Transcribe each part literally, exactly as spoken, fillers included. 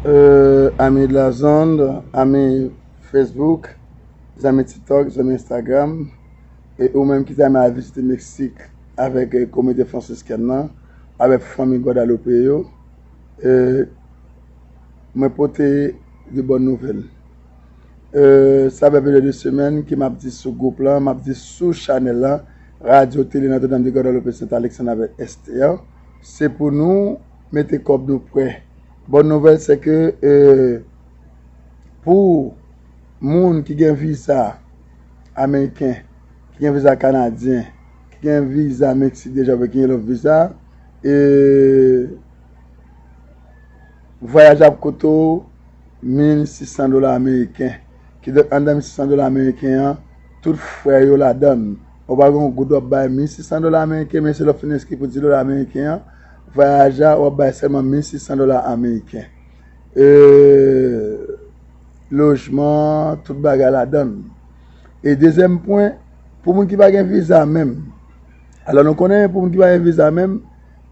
Euh, ami de la zone, ami Facebook, zanmi TikTok, zanmi Instagram, e ou menm ki ta renmen al vizite Meksik avèk, eh, kominote fransiskèn nan, avèk fanmi Gwadalope yo, eh, mwen pote de bòn nouvèl. Eh, sa fè plis de de semèn ke m ap di sou gwoup lan, m ap di sou chanèl lan, Radyo Tele Notre Dame de Guadeloupe Saint Alexandre avèk S T A, se pou nou mete kòb nou prè. Bòn nouvèl se ke, eh, pou moun ki gen viza ameriken, ki gen viza kanadyen, ki gen viza Meksik deja, oubyen ki gen lòt viza, eh, vwayaj ap koute w mil sis san dola ameriken. Kidonk, anndan mil sis san dola ameriken an, tout frè yo ladan l. Ou pa gen yon goud w ap bay mil sis san dola ameriken, men si lè w fin enskri pou dis dola ameriken an, vwayaj la, w ap bay sèlman mil sis san dola ameriken. Eh, lojman, tout bagay ladan l. E dezyèm pwen, pou moun ki pa gen viza menm. Alò, nou konnen pou moun ki pa gen viza menm,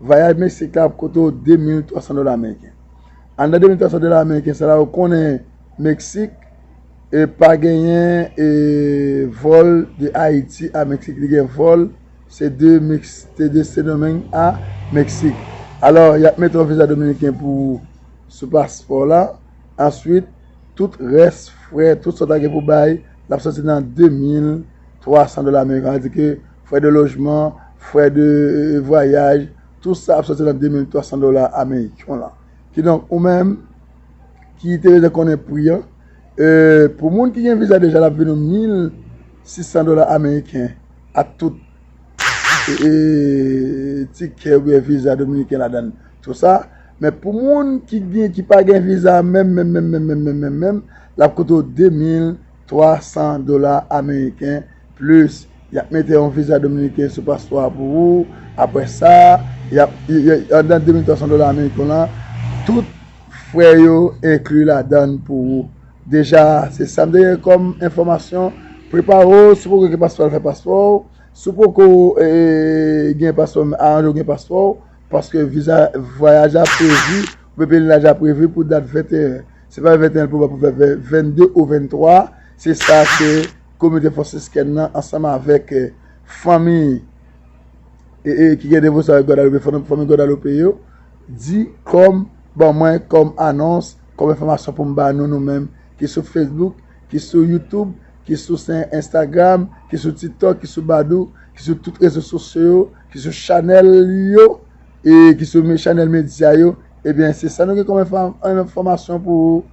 vwayaj Meksik la ap koute w de mil twa san dola ameriken. Anndan de mil twa san dola ameriken, sa la ou konnen Meksik, e pa genyen, e vòl de Ayiti a Meksik. Li gen vòl, se de Meks-, se de Sendomeng a Meksik. Alò, y ap mete yon viza dominiken pou ou sou paspò la. Answit, tout rès frè, tout sa w ta gen pou bay, l ap soti nan de mil twa san dola ameriken. Sa vle di ke frè de lojman, frè de, eh, vwayaj, tout sa ap soti nan de mil twa san dola ameriken la. Kidonk, ou menm ki te bezwen konnen pri an, eh, pou moun ki gen viza deja, l ap vin ou mil sis san dola ameriken ak tout, eh, eh, tikè oubyen viza dominiken ladan l, tou sa. Men pou moun ki gen, ki pa gen viza menm, menm, menm, l ap koute w de mil twa san dola ameriken plis. Y ap mete yon viza dominiken sou paspò a pou ou. Apre sa, y ap, y, y, anndan de mil twa san dola ameriken la, tout frè yo enkli ladan l pou ou. Deja, se sa m te gen kòm enfòmasyon. Prepare w, si w poko gen paspò, al fè paspò w. Si w poko, eh, gen paspò, aranje w gen paspò w, paske viza vwayaj la previ, oubyen pelerinaj la previ pou dat venteyen. Se pa venteyen pou, pou fè ven-, vennde ou venntwa. Se sa ke kominote fransiskèn nan ansanm avèk, eh, fanmi, e, e, ki gen devosyon avèk Gwadalope, fanmi, fanmi Gwadalope yo, di kòm, ban mwen kòm anons, kòm enfòmasyon pou m ba nou, nou menm, ki sou Facebook, ki sou YouTube, ki sou sen-, Instagram, ki sou TikTok, ki sou Badoo, ki sou tout rezo sosyo yo, ki sou chanèl yo, e ki sou me-, chanèl medya yo, ebyen, se sa nou gen kòm enfò-, enfòmasyon pou ou.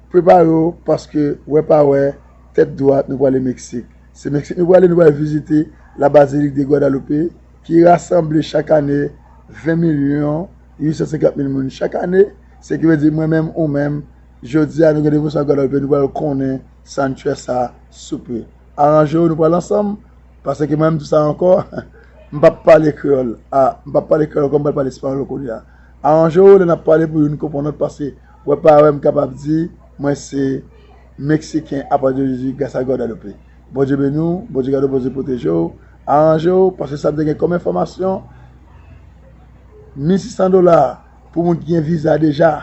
Prepare w, paske, wè pa wè, tèt dwat, nou prale Meksik. Se Meksik nou prale, nou pral vizite la Bazilik de Gwadalope, ki rasanble chak ane ven milyon uit san senkant mil moun chak ane. Se ki vle di, mwen menm, ou menm, jodi a, nou gen devosyon a Gwadalope, nou pral konnen sanktyè sa sou pe. Aranje w, nou pral ansanm, paske mwen menm tou sa ankò, m p ap pale kreyòl. A, m p ap pale kreyòl ankò, m pral pale espanyòl kounye a. Aranje w, lè n ap pale pou youn konprann lòt, paske, wè pa wè, m kapab di, mwen se Meksiken apati de Jezi, gras a Gwadalope. Bondye beni w, Bondye gade w, Bondye pwoteje w. Aranje w, paske sa m te gen kòm enfòmasyon, mil sis san dola pou moun ki gen viza deja.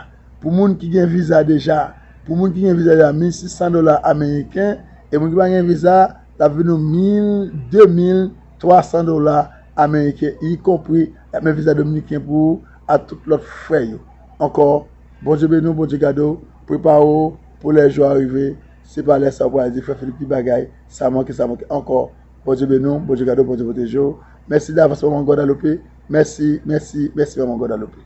Pou moun ki gen viza deja. Pou moun ki gen viza deja, mil sis san dola ameriken. E moun ki pa gen viza, l ap vin ou mil, de mil twa san dola ameriken, ikonpri, y ap met viza dominiken pou ou, ak tout lòt frè yo. Ankò, Bondye beni w, Bondye gade w, prepare w pou lè jou a rive. Se pa lè sa w pral di, frè Filip, ki bagay, sa manke, sa manke. Ankò, Bondye beni w, Bondye gade w, Bondye pwoteje w. Mèsi davans, manman Gwadalope. Mèsi, mèsi, mèsi, manman Gwadalope.